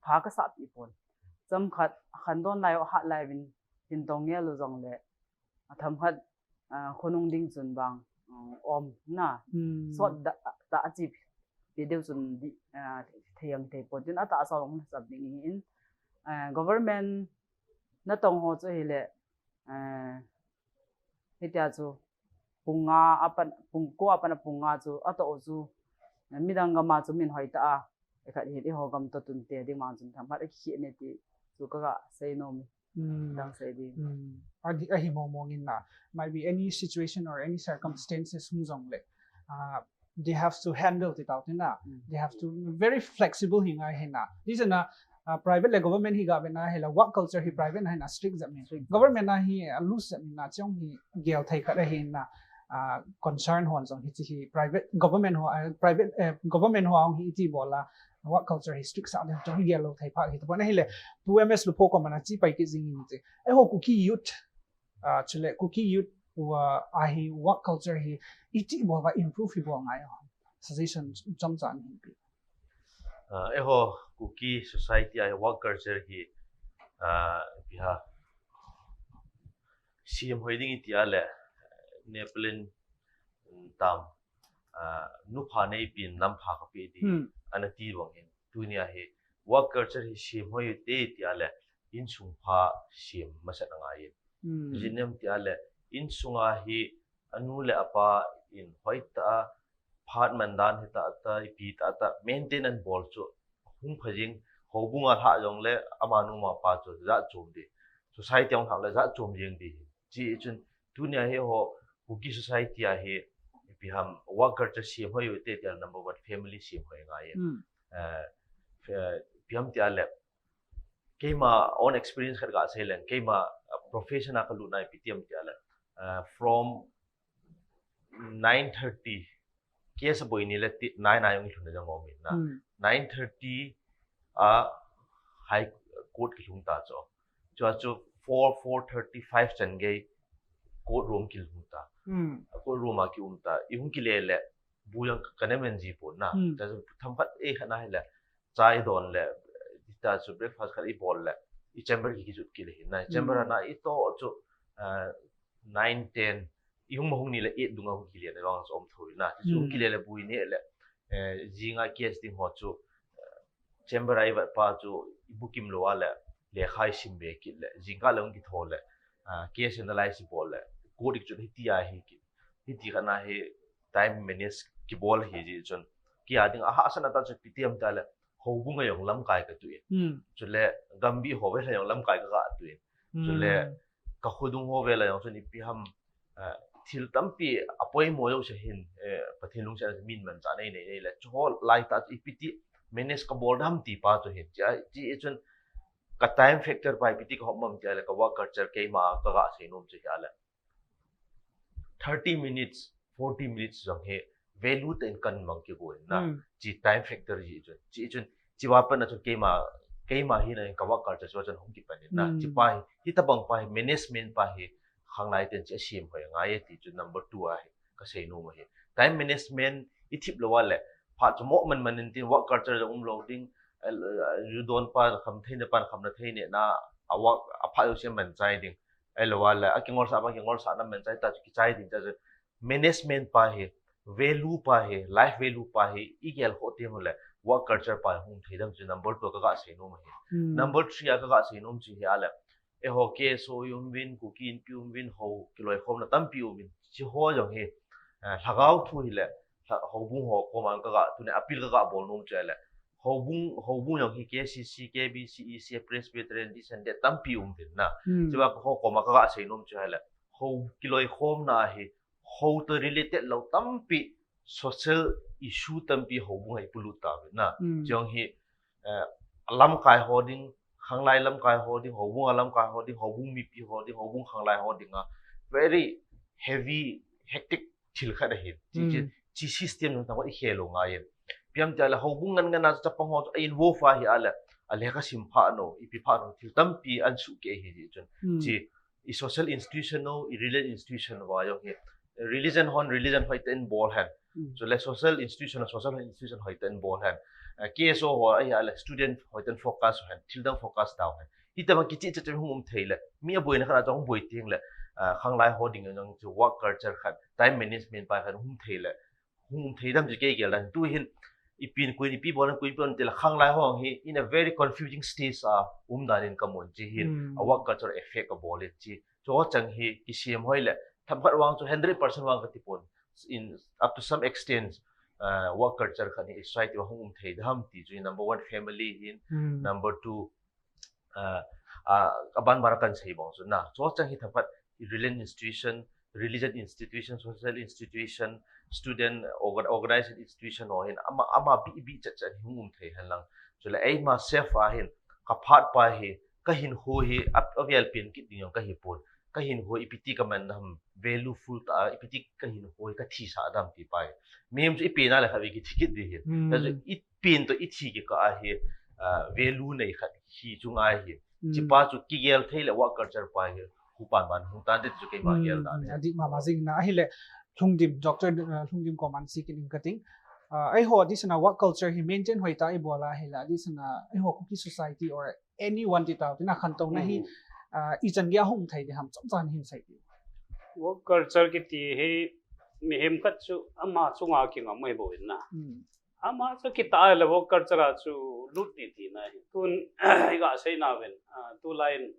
Pha ka sa pi pon. Cham khat khan don lai o ha lai vin hin tong ngel u jong le. A tham khat ah, khonung ding chun bang um, om na sot da da a chi pi deu chun di ah, thei ang thei pon tin a ta sa long sap ding in ah, government na tong ho chu hi le ah, hitia chu pung nga apan pung ko apan pung nga chu a to chu midang gama chu min hoi ta a. Ekhat hi i ho gam to tun te ding mang chun tham hat a khi ne ti chu ka ga sei nom. Dang sei ding. Ahi mo mo ngin na. Might be any situation or any circumstances hung jong le. Uh, they have to handle it out na. They have to very flexible hi ngai hi na. This na uh, private le government hi ga be na hi la work culture hi private na hi na strict jam ni. Government na hi uh, loose jam ni na chong hi gel thai khat hi na. Uh, concern hon jong hi chi hi private government ho uh, private uh, government ho hi iti bola work culture hi strict sa den chong hi gel lo thai pha hi to na hi le two M S lo pho ko mana chi pai ki jing ni chi. Eiho Kuki youth uh, chule Kuki youth uh, a hi work culture hi iti bola improve hi bo ngai ho suggestion chom chan hi pi. Uh, eiho Kuki society a work culture hi Ah, ipi ham, sem hoi ding iti a le, Napoleon, mm, tam, ah, nupha neipin nampha kapeh ding, hmm, ana ti bang hin. Tunia hi work culture hi sem hoi u hite iti a le, insung pha sem masat angai in. Hmm. Ijeh inem iti a le, insunga hi anu le apa in hoitah a phat mandan hita ta, ipi ta ta, maintain anabol chu hung pha jing, houbung a lhah jongle, amanu amapa chu jat chom ding. Society a hung lhah le jat chom jeng ding. Hijeh chun, tunia hi ho, Kuki society a hi, ipi ham, work culture sem hoi u hite tia number one, family sem hoi ngai. Hmm. Eh, fe-, ipi ham tia le, keima own experience khat kasei leng, keima, uh, profession a kalutna ipi ti ham tia le, uh, from nine thirty, case aboi ni le ti, nine a jong ilhun na jong um in na. Hmm. Nine thirty a High Court kilhung ta chu. Chua chu four, four thirty, five chan gei court room kilhung ta. Hmm. A court room a kium ta. Ihung kile le, bu jong ka, kana man ji pon na. Hmm. Chua chu themkhat, eh, khat na hi le, cha idon le, hita chu breakfast khat ibol le, i chamber ki kijot kit le hin na. Chamber, hmm, a na itoh chu, ah, nine, ten, ihung ma hung ni le eight dunga hung kile na vang chu um thou na. Chu, hmm, hung kile le bu ine le, eh, jinga case ding ho chu, eh, chamber a ivet pa chu ibukim lou a le, lekha isim be kit le, jingkah le hung kitho le, ah, case analyze ibol le, court i chu hitia hi ki, hiti khat na hi time manage kibol hijeh chun, kei a ding a hahsatna tah chu ipi ti ham tia le, houbung a jong lamkai katu in. Hmm. Chule, gambih ho vel a jong lamkai kaga tu in. Hmm. Chule, ka khudung ho vel a jong chun ipi ham, ah, thil tampi apoimo jouse hin, eh, Pathen lungset a min manchah nei nei nei le. Chu ho lai tah chu ipi ti manage kabol dem ti pa chu hin. Chi a, chi chun ka time factor pa ipi ti kahop em tia le, ka work culture keima kaga sei nom chu hia le, thirty minutes, forty minutes jong hi value tah in kan mang kigo in na. Hmm. Chi time factor ji chun. Chi chun, chi va pan a chun keima, keima hi na ka work culture chu chun hung kipan in na. Hmm. Chi pa hi, hitabang pa hi, management pa hi, khanglai ten chi asem hoi ngai ti chu number two a hi, kasei nom ahi. Time management ithip lou a le, phat chu mo man man in tin work culture jong um lou ding, eh, ju don pa kham thei ne pan kham na thei ne na, a work, a phat jouse manchai ding. Ahilou a le, akingolsah pa, kingolsah na manchai ta chu kichai ding ta chu. Management pa hi, value pa hi, life value pa hi, igel khoh teng le, work culture pa hung thei dem chu number two a kaga sei nom ahi. Hmm. Number three a kaga sei nom chu hia le, eiho K S O i um uvin, Kuki Inpi um uvin, ho kiloikhomna tampi um uvin. Chi ho jong hi, eh, lhagao thu hi le, lha-, houbung ho koma kaga, tunia appeal kaga bol nom chu le, houbung, houbung jong hi K C C, K B C, E C, Presbyterian, this and that, tampi um uvin na. Hmm. Chi va ho koma kaga sei nom chu le, ho kiloikhomna hi, ho to related lou tampi, social issue tampi houbung a ipolut tauvin na. Hmm. Chi jong hi, eh, lamkai ho ding, khanglai lamkai ho ding, houbung a lamkai ho ding, houbung mipi ho ding, houbung khanglai ho ding a, very heavy, hectic thil khat ahi. Chi, chi, hmm, chi system jong tamkhat ikhel u ngai in. Ipi ham tia le houbung ngan ngan a chapang ho chu a involve ahi a le, a lekha sim pha nom, ipi pha nom, thil tampi ana suhkeh ahi ji chun. Hmm. Chi, i social institution ho, i religion institution ho jong hi. Religion hon, religion hoitah in bol hen. Hmm. Chule social institution, social institution hoitah in bol hen. Eh, K S O ho ahi a le student hoitah in focus hen, thil dang focus tau hen. Hitabang kicheh cheh cheh hung um thei le, mi aboina khat a chu hung boi teng le, ah, khanglai ho ding jong chu work culture khat, time management pa khat hung um thei le, hung um thei dem chu kei gel dan. Tu hin, ipi in koi in, ipi bol in koi in, ipi bol in ti le khanglai ho hi, in a very confusing stage a um dan in kamun chi hin, hmm, a work culture effect kabol in chi. Chu chang hi, kisem hoi le, themkhat vang chu hundred percent vang kati pon. In, up to some extent, ah, work culture khat hi society a hung um thei dem ti chu number one family hin, hmm, number two, ah, ah, aban bar a kan sei bang chu na. Chu chang hi themkhat religion institution, religion institution, social institution, student organ-, organized institution ho hin ama, ama bi, bi chat chat hung um thei hen lang. Chule eima self a hin ka phat pa hi, ka hinkho hi, a, avel pen kit ding jong kahi pon. Ka hinkho ipi ti kaman dem, value full tah a, ipi ti ka hinkho hi kathisah dem ti pa hi. Mihem chu ipi na le khat ve kithi kit ding hin. Hmm. Ka chu i pen to ithi kikah a hi, ah, value nei khat hi chu ngai hi. Hmm. Chi pa chu kigel thei le work culture pa hi, hu pan ban hung tan te chu keima, hmm, gel dan hi. Adih mama jing na ahi le, Lhungdim, Doctor, uh, Lhungdim koma sei kit ing kating. Uh, eiho adeh sana work culture hi maintain hoitah a ibol a ahile, adeh sana eiho Kuki society or anyone ti tau, tina khantouna hi, uh, ichan gei a hung thei ding ham, chomcha hin sei diu. Work culture kiti hi mihem khat chu ama chunga kingam ahi bou in na. Hmm. Ama chu kitah a le work culture a chu lut ding tina ahi. Tun iga seina uvin, ah, tulai in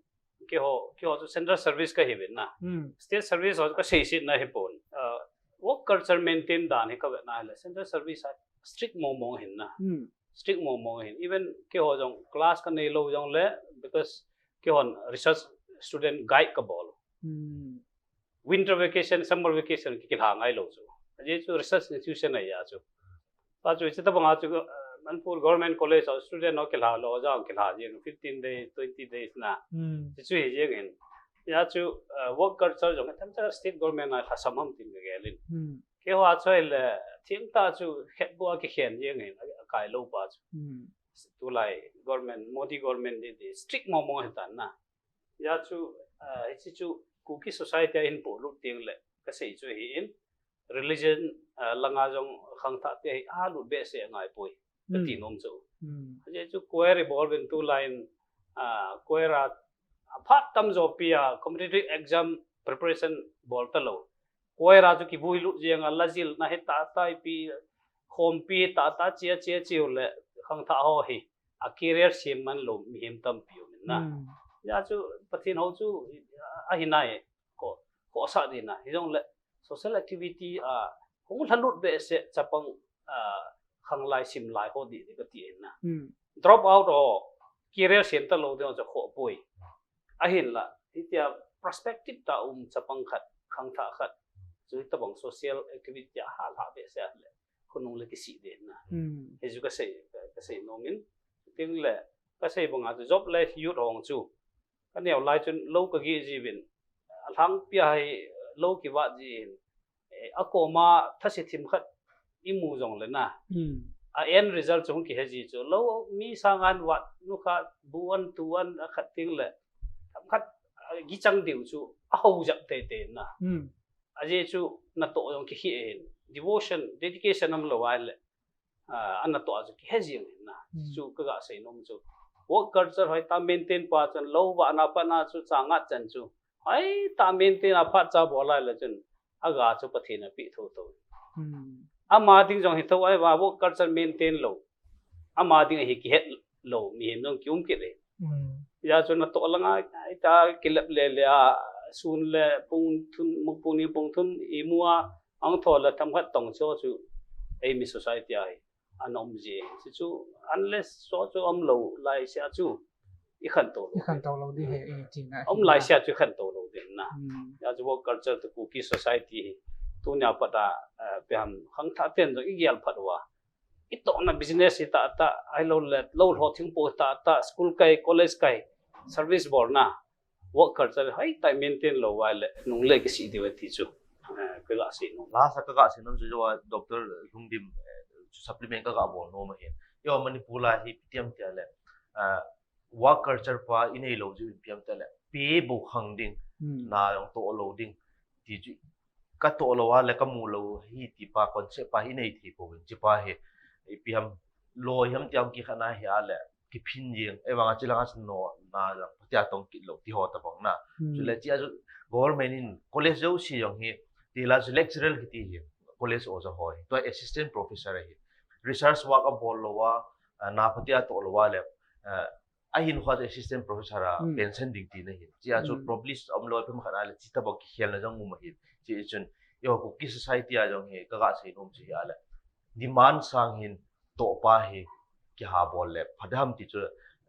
keiho, keiho chu central service kahi uvin na. Hmm. State service ho chu kasei setna ahipon. Ah, work culture maintain dan hi kavetna ahile central service a strict mong mong ahin na. Hmm. Strict mong mong ahin. Even keiho jong class kanei lou jongle, because keihon research student guide kabol. Hmm. Winter vacation, summer vacation ki, kilha ngai lou chu. Ajeh chu research institution ahi a chu. Pa chu, hiche tabang a chu, uh, Manipur Government College ho student ho kilha lou, ojang kilha jeng, fifteen days, twenty days na. Hmm. Hichu hi jeng in. Hia chu, uh, work culture jong, themcha state government a lhasam ham tin kagel in. Hmm. Keiho a chu ahile, themcha chu khetbou a kikhen jeng in, a, akai lou pa chu. Hmm. Tulai government, Modi government ding, ding strict mong mong ahitan na. Hia chu, ah, hiche chu Kuki society a hin polut ding le kasei chu ahin, religion, ah, langa jong khangthah te hi alut behseh angai poi. Kati nom chu. Hmm. Ajeh chu choir ibol uvin tulai in, ah, choir a, aphat tamjo pi a competitive exam preparation bol talou. Choir a chu kivui lut jeng a, lajilna hi tah tah ipi, khompi tah tah chia chia chiu le khangthah ho hi a career sem man lou mihem tampi um in na. Hmm. Hia chu Pathen hou chu ahi nai, khoh, khohsah ding na. Hijongle social activity a hung lhalut behseh chapang, ah, khanglai simlai ho ding ding kati in na. Hmm. Drop out ho career sem talou ding ho chu khoh poi. Ahinla, hitia prospective tah a um chapang khat, khangthah khat chu hitabang social activity a halha behseh le khonung le kisih ding na. Hmm. Hichu kasei, kasei nom in. Tin le, kasei banga chu jobless youth ho chu kaneo lai chun lou kagih jiuvin. Alhangpi a hi lou kivat jin. Eh, akoma thase themkhat imu jongle na. Hmm. A end result chu hung kihe ji chu. Lou mi sang an vat nu kha bu an tu an akhat ting le. Themkhat, ah, gichang diu chu ahou jep teitei na. Hmm. Ajeh chu natoh jong kikhel in. Devotion, dedication umlou ahile, ah, anatoh a chu kihe jeng in na. Hmm. Chu kaga sei nom chu. Work culture hoitah a maintain pa chun lou vahna pat na chu changat chan chu hoitah a maintain a phatcha bol ahile chun aga chu Pathen in apeh thotho. Hmm. Ama ding jong hi tho ahi va, work culture maintain lou. Ama ding ahi kihet lou mihem jong kium kit e. Hmm. Hia chu natoh langa, aita kilep le le a, sun le pung thum, mukpung ni pung thum imu a, ahung tho le themkhat tong chu chu, eimi society a hi ana um ji. Chu chu, unless chu chu umlou laisea chu ikhantou lou. Ikhantou lou ding ahi, eh, tina ahi. Um laisea chu ikhantou lou ding na. Hmm. Hia chu work culture toh Kuki society hi tunia pat a, eh, ipi ham khangthah ten jong igel phat uva, itohna business hi tah tah, ahilouleh lou lho thingpo tah tah, school kai, college kai, service bolna, work culture hoitah a maintain lou uva ahile nung le kisih diu ahi ti chu, eh, kaga sei nom. Last a kaga sei nom chu, Doctor Lhungdim, eh, chu supplement kaga bol nom ahin. Eiho Manipur a hi ipi ti ham tia le, ah, work culture pa inei lou jeh in ipi ham tia le, pay bou khang ding, hmm, na jong toh lou ding ti chu, katoh lou a le kamu lou hi ti pa concept pa hi inei thei pouvin, hiche pa hi ipi ham loi ham ti ham kikhat na hi a le kiphin jeng, ahivang a hiche lang a chu nona jong phatea tong kit lou ti ho tabang na. Hmm. Chule hiche a chu government in college jouse jong hi, ti la chu lecturer kiti hi college oja ho hi, tua assistant professor ahi, research work abol lou a, ah, na phatea toh lou a le, ah, ahin khat assistant professor a, hmm, pension ding tina ahin. Hiche a chu, hmm, probably umlou, ipi ham khat a le hiche tabang kikhelna jong um ahin. Hiche chun, eiho Kuki society a jong hi kaga sei nom chu hi a le, demand sang hin toh pa hi kiha bol le pha ding ham ti chu,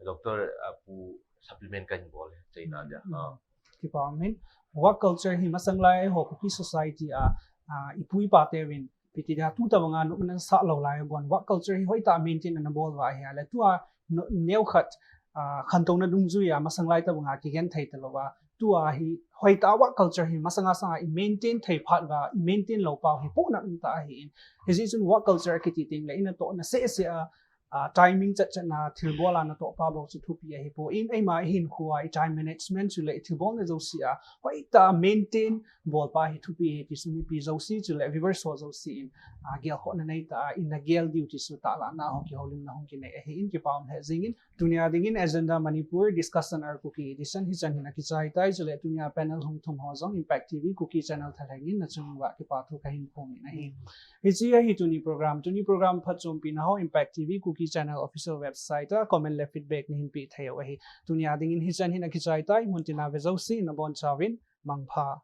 Doctor, ah, Pu, supplement kahin bol e, achaina dia. Hmm. Ah. Kipa um in, work culture hi masang lai eiho Kuki society a, ah, ipu ipa teuvin ipi ti dia, tu tabang a nopna asah lou lai uva work culture hi hoitah a maintain ana bol uva ahi a le, tua no-, neokhat, ah, khantouna dungjui a masang lai tabang a kigenthei talou va, tua hi hoitah a work culture hi masang a sang a i maintain thei phat uva, i maintain lou pau hi pohnat umtah ahin. Hijeh chun work culture kiti teng le inatohna seh seh a, uh, timing chat chat na thilbol a natoh pa bou chu thupi ahipoi. Eima ihinkhoa i time management chule i thilbolna jouse a hoitah a maintain bolpa hi thupi ahi ti chu mipi jouse chule viewers ho jouse in uh, gelkhohna neitah a ina gel diu ti chu tahlahna ho kihoulimna hung kinei ahin, kipa um lheh jingin. Tunia dingin Agenda Manipur Discussion Hour Kuki Edition hichan hin akichai tai, chule tunia panel hung thum ho jong Impact T V Kuki Channel thalheng in nachung uva kipa thu kahin phongin ahi. Hiche ahi tuni program, tuni program phatchompi na ho Impact T V Kuki Channel official website a comment le feedback nahin peh thei u ahi. Tunia dingin hichan hin akichai tai, muntina ve jouse nabonchauvin mangpha.